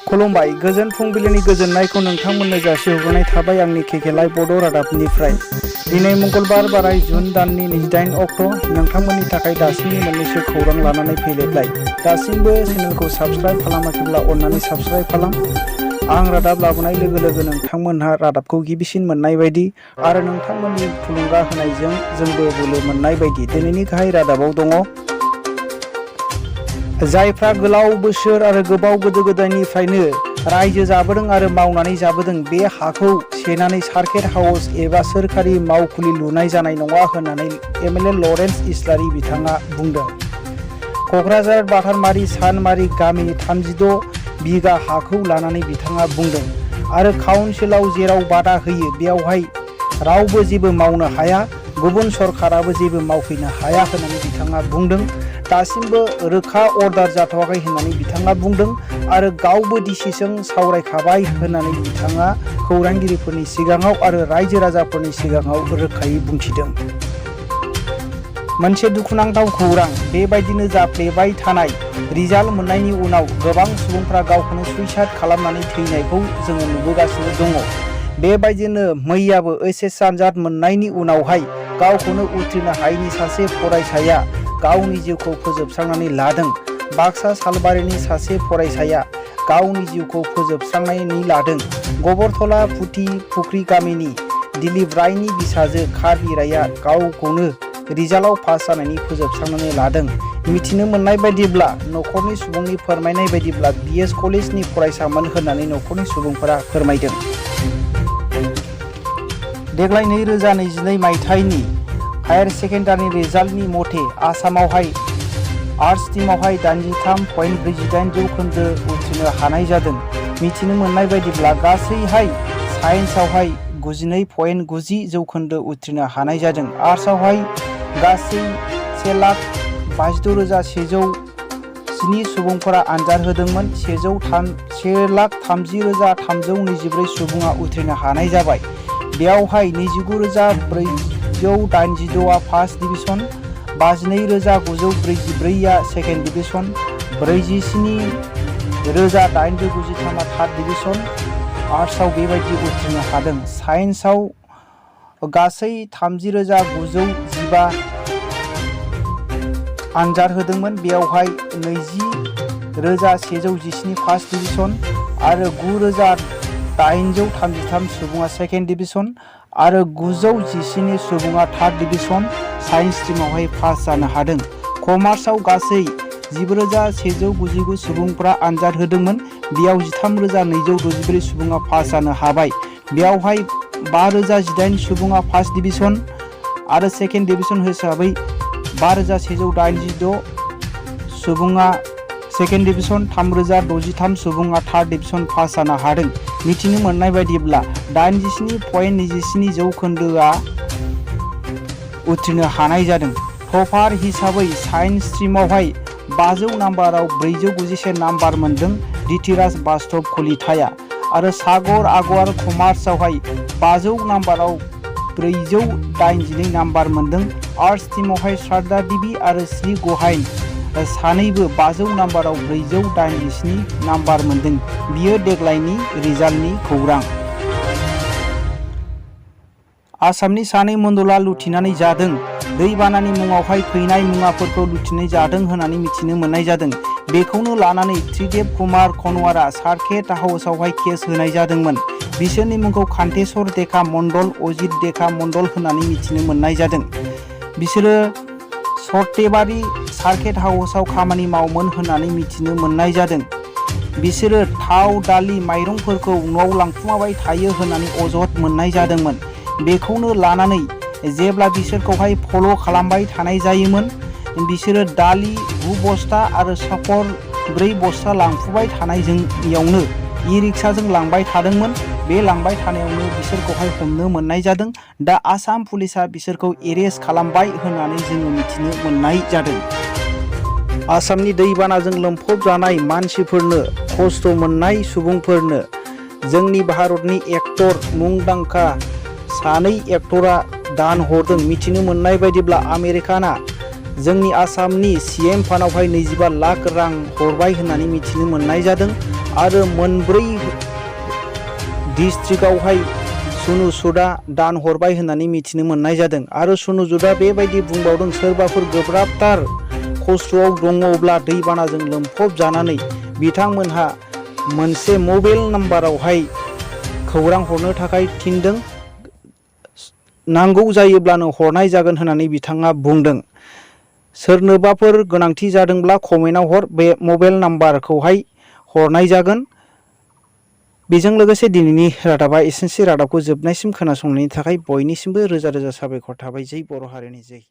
खुलुमबाय गोजोन फुंबिलिनि गोजोननायखौ नोंथांमोननो जासिहरनाय थाबाय आंनि केके लाइभ बड' रादाबनिफ्राय। दिनै मंगलबार बाराय जुन दाननि 28 अक्ट' नोंथांमोननि थाखाय दासिमनि मोननैसो खौरां लानानै फैलायबाय। दासिमबो चेनेलखौ साबस्क्राइब खालामाखैब्ला अन्नानै साबस्क्राइब खालाम। आं रादाब लाबोनाय लोगो लोगो नोंथांमोनहा रादाबखौ गिबिसिन मोननाय बायदि आरो नोंथांमोननि थुलुंगा होनायजों जोंबो बोलो मोननाय बायदि दिनैनि गाहाय रादाबाव दङ। जायफ्रा गोलाव बोसोर आरो गोबाव गोदो गोदायनिफ्रायनो रायजो जाबोदों आरो मावनानै जाबोदों बे हाखौ सेनानै सार्किट हाउस एबा सोरखारि मावखुलि लुनाय जानाय नङा होननानै एमएलए लरेन्स इस्लारि बिथाङा बुंदों। क'क्राझार बाथारमारि सानमारि गामिनि 36 बिगा हाखौ लानानै बिथाङा बुंदों आरो काउन्सिलाव जेराव बादा होयो बेयावहाय रावबो जेबो मावनो हाया, गुबुन सरकाराबो जेबो मावफैनो हाया होननानै बिथाङा बुंदों। दासिमबो रोखा अर्डार जाथ'वाखै होननानै बिथाङा बुंदों आरो गावबो डिसिजों सावरायखाबाय होननानै बिथाङा खौरांगिरिफोरनि सिगाङाव आरो रायजो राजाफोरनि सिगाङाव रोखायै बुंथिदों। मोनसे दुखुनांथाव खौरां, बेबायदिनो जाफ्लेबाय थानाय रिजाल्ट मोननायनि उनाव गोबां सुबुंफ्रा गावखौनो सुइसाइड खालामनानै थैनायखौ जोङो नुबोगासिनो दङ। बेबायदिनो मैयाबो ओइचएस आनजाद मोननायनि उनावहाय गावखौनो उथ्रिनो हायैनि सासे फरायसाया गावनि जिउखौ फोजोबस्रांनानै लादों। बाक्सा सालबारिनि सासे फरायसाया गावनि जिउखौ फोजोबस्रांनानै लादों। गबरथला फुख्रि गामिनि दिलीप रायनि बिसाजो कार्बि रायआ गावखौनो रिजाल्टआव पास जानायनि फोजोबस्रांनानै लादों। मिथिनो मोननाय बायदिब्ला न'खरनि सुबुंनि फोरमायनाय बायदिब्ला बिएस कलेजनि फरायसामोन होननानै न'खरनि सुबुंफोरा फोरमायदों। देग्लाय 2022 मायथाइनि हायार सेकेन्डारि रिजाल्टनि मथे आसामावहाय आर्ट्स स्ट्रिमावहाय 83.48 जौखोन्दो उथ्रिनो हानाय जादों। मिथिनो मोननाय बायदिब्ला गासैहाय साइन्सआवहाय 92.90 जौखोन्दो उथ्रिनो हानाय जादों। आर्ट्सआवहाय गासै 1,22,107 सुबुंफोरा आनजाद होदोंमोन। 1,30,324 सुबुङा उथ्रिनो हानाय जाबाय। बेयावहाय 29,486 first division, 52,944 second division, 47,893 third division. आर्ट्सआव बेबायदि उथ्रिनो हादों। साइन्सआव गासै 30,915 आनजाद होदोंमोन। बेयावहाय 20,117 फार्स्ट डिभिजन आरो 9,833 सुबुङा सेकेन्ड डिभिजन आरो 917 सुबुङा थार्ड डिभिजन साइन्स स्ट्रिमावहाय पास जानो हादों। कमार्सआव गासै 10,199 सुबुंफ्रा आनजाद होदोंमोन। बेयाव 13,264 सुबुङा पास जानो हाबाय। बेयावहाय 5,018 सुबुङा फार्स्ट डिभिजन आरो सेकेन्ड डिभिजन हिसाबै 5,186 सुबुङा सेकेन्ड डिभिजन, 3,063 सुबुङा थार्ड डिभिजन पास जानो हादों। मिथिनो मोननाय बायदिब्ला 87.27 जौखोन्दोआ उथ्रिनो हानाय जादों। टपार हिसाबै साइन्स स्ट्रिमावहाय 500 नाम्बाराव 491 नाम्बार मोनदों धीतिराज बास्तव कलिताया आरो सागर आगवार कमार्सआवहाय 500 नाम्बाराव 482 नाम्बार मोनदों। आर्ट्स स्ट्रिमावहाय श्रद्धा देवी आरो श्री गहाइन सानैबो 500 नाम्बाराव 482 नाम्बार मोनदों। बियो देग्लायनि रिजाल्टनि खौरां। आसामनि सानै मनदला लुथिनानै जादों। दैबानानि मुङावहाय फैनाय मुवाफोरखौ लुथिनाय जादों होननानै मिथिनो मोननाय जादों। बेखौनो लानानै त्रिदेब कुमार कनवारा सार्किट हाउसआवहाय केस होनाय जादोंमोन। बिसोरनि मुंखौ कान्तेश्वर देखा मण्डल, अजित देखा मण्डल होननानै मिथिनो मोननाय जादों। बिसोरो सर्थेबारि सार्किट हाउसआव खामानि मावोमोन होननानै मिथिनो मोननाय जादों। बिसोरो थाव, दालि, माइरंफोरखौ न'आव लांखुमाबाय थायो होननानै अजद मोननाय जादोंमोन। बेखौनो लानानै जेब्ला बिसोरखौहाय फल' खालामबाय थानाय जायोमोन, बिसोरो दालि 9 बस्ता आरो सापर 4 बस्ता लांफुबाय थानायजोंयावनो इ-रिक्साजों लांबाय थादोंमोन। बे लांबाय थानायावनो बिसोरखौहाय हमनो मोननाय जादों। दा आसाम पुलिसा बिसोरखौ एरेस्ट खालामबाय होननानै जोङो मिथिनो मोननाय जादों। आसामनि दैबानाजों लोमफब जानाय मानसिफोरनो, खस्थ' मोननाय सुबुंफोरनो जोंनि भारतनि एक्टर मुंदांखा सानै एक्टरा दान हरदों। मिथिनो मोननाय बायदिब्ला आमेरिकाना जोंनि आसामनि CM फान्डआवहाय 25 लाख रां हरबाय होननानै मिथिनो मोननाय जादों आरो मोनब्रै डिस्ट्रिक्टआवहाय सुनु सुदआ दान हरबाय होननानै मिथिनो मोननाय जादों आरो सुनु सुदआ बेबायदि बुंबावदों सोरबाफोर गोब्राबथार खस्थ'आव दङब्ला दैबानाजों लोमफब जानानै बिथांमोनहा मोनसे मबाइल नाम्बारावहाय खौरां हरनो थाखाय थिनदों। नांगौ जायोब्लानो हरनाय जागोन होननानै बिथाङा बुंदों। सोरनोबाफोर गोनांथि जादोंब्ला कमेन्टआव हर, बे मबाइल नाम्बारखौहाय हरनाय जागोन। बेजों लोगोसे दिनैनि रादाबा एसेनोसै। रादाबखौ जोबनायसिम खोनासंनायनि थाखाय बयनिसिमबो रोजा रोजा साबायखर थाबाय। जै बर' हारिनि जै।